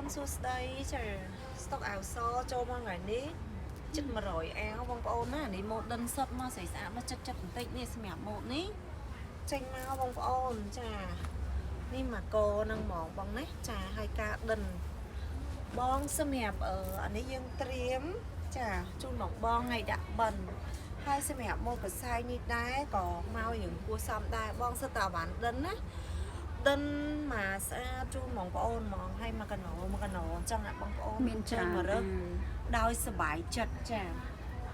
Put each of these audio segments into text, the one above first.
នសួស្តីចាស្តុកអាវសចូលមកថ្ងៃនេះជិត100អាវបងប្អូនណានេះម៉ូដិនសុតមកស្រីស្អាតមកចិត្តចិត្តបន្តិចនេះសម្រាប់ម៉ូដនេះចេញមកបងប្អូនចានេះមកកនឹងហ្មងបងណាចាហើយការដិនបងសម្រាប់អឺអានេះយើងត្រៀមចាជូនបងបងថ្ងៃដាក់បិណ្ឌហើយសម្រាប់ម៉ូដកសែងនេះដែរក៏មកយើងគួរសមដែរបងសិតតាវ៉ាន់ដិនណា ដិនមកស្អាតជូនបងប្អូនហ្មងហើយមកកណោមកកណោអញ្ចឹងអាបងប្អូន មានច្រើន មករើសដោយសบายចិត្តចា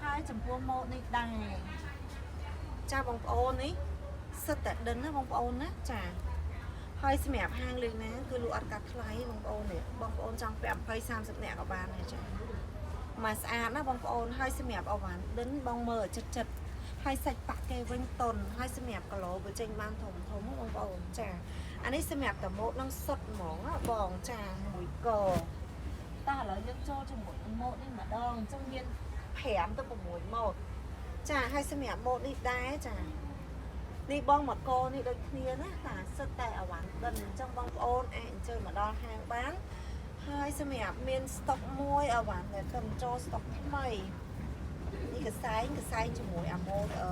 ហើយចំពោះម៉ូតនេះដែរចាបងប្អូននេះសិតតែដិនណាបងប្អូនណាចាហើយសម្រាប់ហាងលើកណាគឺលក់អត់កាត់ថ្លៃបងប្អូននេះបងប្អូនចង់ពាក់20 30នាក់ក៏បានដែរចាមកស្អាតណាបងប្អូនហើយសម្រាប់អវ៉ាន់ដិនបងមើលឲ្យចិត្តចិត្តហើយសាច់ប៉ាក់គេវិញតុនហើយសម្រាប់គីឡូបើចេញបានធំធំបងប្អូនចា អានេះសម្រាប់តម៉ូតនឹងសុតហ្មងណាបងចាមួយកតោះឥឡូវយើងចូលជាមួយនឹងម៉ូតនេះម្ដងអញ្ចឹងមាន5ទៅ6ម៉ូតចាហើយសម្រាប់ម៉ូតនេះដែរចានេះបងមកកនេះដូចគ្នាណាតាសិតតែអវ៉ាន់ដិនអញ្ចឹងបងប្អូនអាចអញ្ជើញមកដល់ហាងបានហើយសម្រាប់មានស្តុកមួយអវ៉ាន់ដែលទៅចូលស្តុកថ្មីនេះកសែងកសែងជាមួយអាម៉ូតអឺ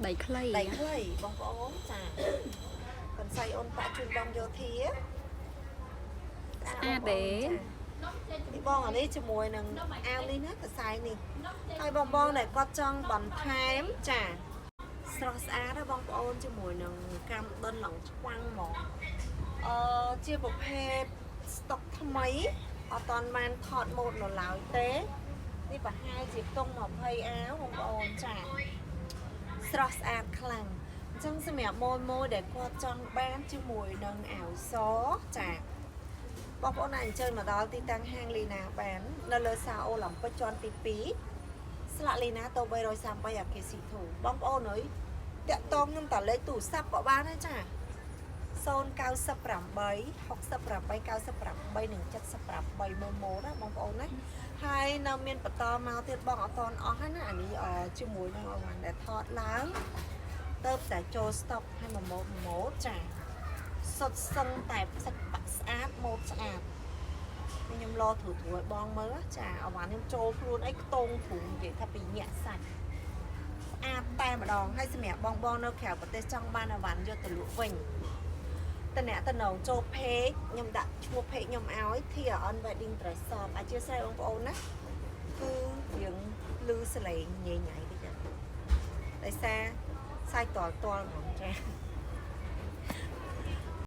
ដៃខ្លី ដៃខ្លីបងប្អូនចាកន្សៃអូនប៉ាក់ជូនបងយោធា ស្អាតទេ នេះបងអានេះជាមួយនឹងអាវនេះណាកសែងនេះហើយបងបងដែលគាត់ចង់បន្ថែមចាស្រស់ស្អាតណាបងប្អូនជាមួយនឹងកម្មដិនឡងឆ្វាំងហ្មងអឺជាប្រភេទស្តុកថ្មីអត់តាន់បានថតម៉ូតនៅឡើយទេនេះប្រហែលជាខ្ទង់20អាវបងប្អូនចា ស្រស់ស្អាតខ្លាំងអញ្ចឹងសម្រាប់ម៉ូយម៉ូយដែលគាត់ចង់បានជាមួយនឹងអាវសចាបងប្អូនអាចអញ្ជើញមកដល់ទីតាំងហាងលីណាបាននៅលើសាអូឡ িম্ ពិកជាន់ទី2ស្លាកលីណាតូ333អាគារស៊ីធូបងប្អូនអើយតាក់តងខ្ញុំតាលេខទូរស័ព្ទក៏បានដែរចា098 68 98និង78ម៉ូម៉ូណាបងប្អូនណាហើយនៅមានបន្តមកទៀតបងអត់តន់អស់ហើយណាអានេះអជាមួយនឹងអវ៉ាន់ដែលថតឡើងទៅតែចូលស្តុកហើយមួយម៉ូតមួយម៉ូតចាសុទ្ធសឹងតែសាច់បាក់ស្អាតម៉ូតស្អាតនេះខ្ញុំឡត្រួត្រួឲ្យបងមើលចាអវ៉ាន់ខ្ញុំចូលខ្លួនអីខ្ទងទ្រូងនិយាយថាពីញាក់សាច់ស្អាតតែម្ដងហើយសម្រាប់បងបងនៅក្រៅប្រទេសចង់បានអវ៉ាន់យកទៅលក់វិញ តំណាក់តំណងចូល page ខ្ញុំដាក់ឈ្មោះ page ខ្ញុំឲ្យ TRN Wedding Dress Shop អធិស្ឋានបងប្អូនណាគឺយើងលឺសលេងញ៉ៃញ៉ៃតិចដែរដោយសារសាយតលតលហ្មងចា